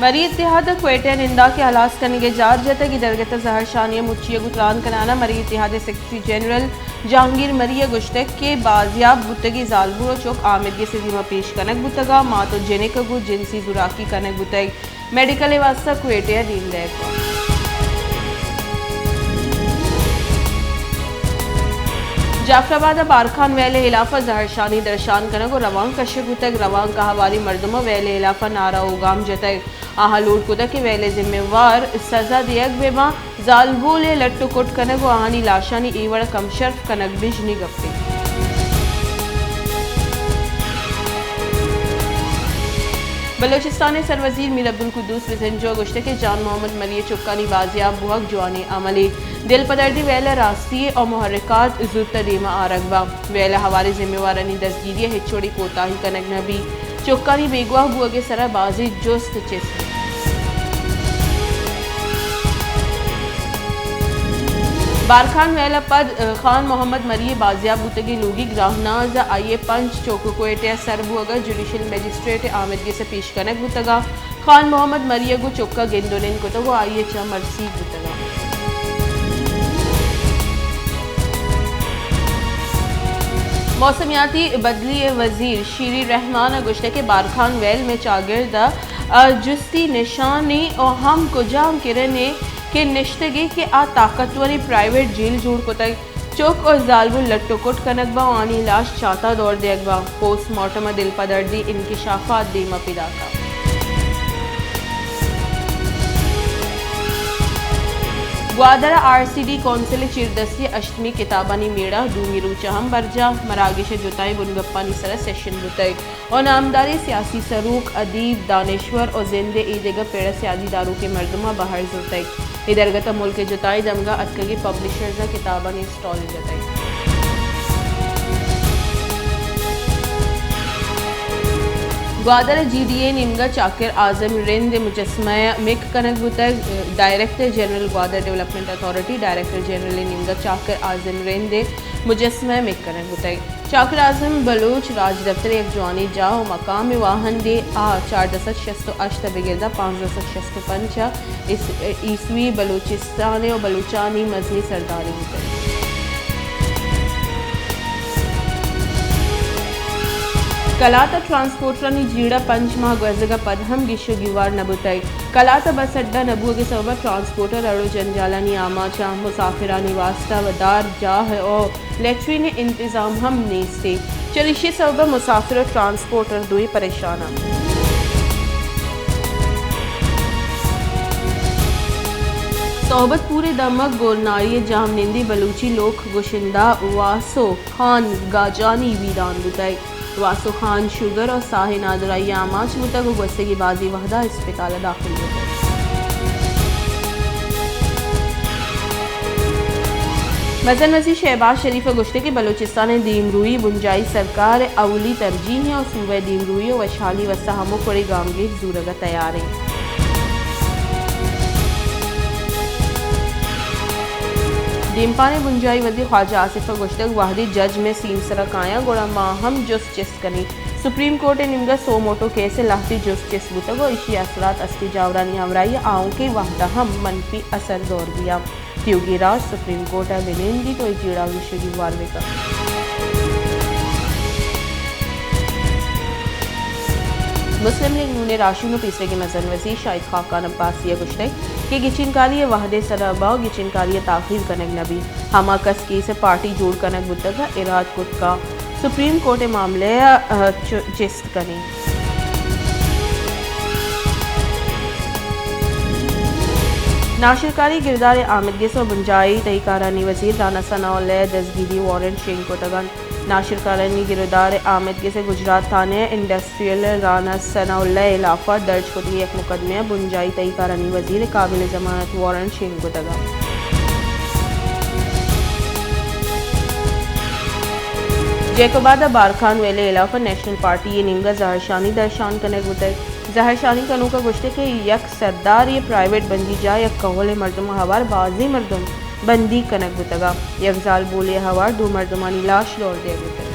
مری اتحاد ءَ کوئٹہ ءَ ننداک ءِ ہلاس کنگ ءِ جار جتگ۔ اے درگت ءَ زہرشانی ءِ مچی ءَ گوں تران کنان ءَ مری اتحاد ءِ سیکرٹری جنرل جہانگیر مری ءَ گوشتگ کہ بازیاب بوتگیں زالبول ءُ چک آمدگس ءِ دیما پیش کنگ بوتگ ءُ مات ءُ جنک ءَ گوں جنسی زوراکی کنگ بوتگ۔ میڈیکل ءِ واستہ کوئٹہ ءَ دیم دئیگ بنت۔ جعفر آباد ءَ بارکھان ویل ءِ ہلاف ءَ زہرشانی درشان کنگ ءُ روانک کشگ بوتگ۔ روانک ءَ ہواریں مردماں ویل ءِ ہلاف ءَ نعرہ ءُ گام جتگ۔ آہاں لوٹ کتگ کہ ویل ءِ ذمہ وار سزا دیگ بہ باں۔ زالبول ءِ لٹ ءُ کٹ کنگ ءُ آہانی لاشانی اے وڑ ءَ کم شرف کنگ بژنی گپے۔ بلوچستان ءِ سروزیر میر عبدالقدوس بزنجو ءَ گوشتگ کہ جان محمد مری ءِ چکانی بازیاب بوہگ جوانیں عملے۔ دلپدردی ویل ءِ راستی ءُ محرکات زوت ءَ دیما آرگ باں۔ ویل ءِ ہواریں ذمہ وارانی دزگیری ءَ ہچ وڑیں کوتاہی کنگ نہ بیت۔ چکانی بیگواہ بوہگ ءِ سرا بازیں جست چست۔ بارکھان ویل ءَ پد خان محمد مری ءِ بازیاب بوتگیں لوگی گراہناز ءَ آئی ءِ پنچ چک کوئٹہ ءَ سر بوہگ ءَ جوڈیشل مجسٹریٹ ءِ آمدگس ءَ پیش کنگ بوتگ ءُ خان محمد مری ءَ گوں چک ءَ گند ءُ نند کتگ ءُ آئی ءَ چہ مرثیگ بوتگ۔ موسمیاتی بدلی ءِ وزیر شیری رحمان ءَ گوشتگ کہ بارکھان ویل مئے چاگرد ءَ جستی نشانے ءُ ہم کجام کرنے کہ نشتگے کہ آ طاقتوریں پرائیویٹ جیل جوڑ کتگ۔ چک ءُ زالبول لٹ ءُ کٹ کنگ باں ءُ آنی لاش چاتا دور دیگ باں۔ پوسٹ مارٹم ءَ دلپدردی انکشافات دیما پیداک ءَ۔ گوادر ءَ آر سی ڈی کونسل ءِ چیردستی ءَ ہشتمی کتابانی میڑہ دومی روچ ءَ ہم برجاہ۔ مراگش ءَ جتائیں بنگپانی سرا سیشن بوتگ۔ ءُ نامداریں سیاسی سروک، ادیب، دانشور ءُ زند ءِ اے دگہ پڑ ءِ سیادی داروکیں مردماں بہر زرتگ۔ اے درگت ءَ ملک ءِ جتائیں دمگ ءَ اتکگیں پبلشرزاں کتابانی اسٹال جتگ۔ گوادر ءَ جی ڈی اے ءِ نیمگ ءَ چاکر اعظم رند ءِ مجسمہ ءَ مک کنگ بوتگ۔ Director general Gwadar development authority, director general ءِ نیمگ ءَ چاکر اعظم رند ءِ مجسمہ ءَ مک کنگ بوتگ۔ چاکر اعظم بلوچ راجدپتر ءِ یک جوانیں جاہ ءُ مقام ءِ واہندے۔ آ چاردہ سد شست ءُ ہشت ءَ بگر داں پانزدہ سد شست ءُ پنچ ءَ اس-، عیسوی بلوچستان ءُ بلوچانی مزنیں سردارے بوتگ۔ کلات ءَ ٹرانسپورٹرانی جیڑہ پنچ ماہ گوزگ ءَ پد ہم گیش ءُ گیوار نہ بوتگ۔ کلات ءَ بس اڈہ نہ بوہگ ءِ سبب ءَ ٹرانسپورٹر اڑ ءُ جنجالانی آماچ اَنت۔ مسافرانی واستہ ودار جاہ ءُ لیٹرین ءِ انتظام ہم نیست۔ چریشی ءِ سبب ءَ مسافر ءُ ٹرانسپورٹر دوئیں پریشان اَنت۔ صحبت پور ءِ دمگ گورنائی ءِ جاہمنندیں بلوچی لوک گشندہ واسو خان گاجانی ویران بوتگ۔ واسو خان شوگر ءُ ساہ ءِ نادراہی ءِ آماچ بوتگ ءُ گوستگیں بازیں وہد ءَ اسپتال ءَ داخل بوتگ۔ مزن وزیر شہباز شریف ءَ گوشتگ کہ بلوچستان ءِ دیمروئی بنجاہی سرکار ءِ اولی ترجیح اِنت ءُ صوبہ ءِ دیمروئی ءُ وشحالی ءِ واستہ ہمک وڑیں گامگیج زورگ ءَ تیار اِنت۔ دیمپان ءِ بنجاہی وزیر خواجہ آصف ءَ گوشتگ، وہدے جج مئے سیم ءِ سرا کایاں، گڑا ما ہم جست چست کنیں۔ سپریم کورٹ ءِ نیمگ ءَ سو موٹو کیس ءِ لہتے جست چست بوتگ ءُ ایشی ءِ اثرات استیں جاورانی ہمراہی ءَ آؤکیں وہد ءَ ہم منفی اثر دور دیاں۔ تیوگیں راج سپریم کورٹ ءَ بہ نندیت ءُ اے جیڑہ گیش ءُ گیوار بہ کنت۔ مسلم لیگ نون ءِ راہشون ءُ پیسریگیں مزن وزیر شاہد خاقان عباسی ءَ گوشتگ کہ گچینکاری ءِ وہد ءِ سرا باں، گچینکاری ءَ تاخیر کنگ نہ بیت۔ ہما کس کیس ءِ پارٹی جوڑ کنگ بوتگ ءُ اراد کت کنت سپریم کورٹ ءِ معاملہ ءَ چ-، چست کنیں۔ ناشرکاری گردار ءِ آمدگس ءُ بنجاہی تہی کارانی وزیر رانا ثناء اللہ ءِ دزگیری وارنٹ شنگ کتگ اَنت۔ ناشرکارانی گردار ءِ آمدگس ءَ گجرات تھانہ ءِ انڈسٹریل رانا ثناء اللہ ءِ ہلاف ءَ درج کتگیں یک مقدمہ ءَ بنجاہی تہی کارانی وزیر ءِ قابل ضمانت وارنٹ شنگ کتگ اَنت۔ جیکب آباد ءِ بارکھان ویل ءِ ہلاف ءَ نیشنل پارٹی ءِ نیمگ ءَ زہرشانی درشان کنگ بوتگ۔ زہرشانی کنوکاں گوشتگ کہ یک سردارے ءِ پرائیویٹ بندی جاہ ءَ یک کہولیں مردم ءِ ہوار بازیں مردم بندیگ کنگ بوتگ اَنت۔ یک زالبولے ءِ ہوار دو مردمانی لاش دور دیگ بوتگ۔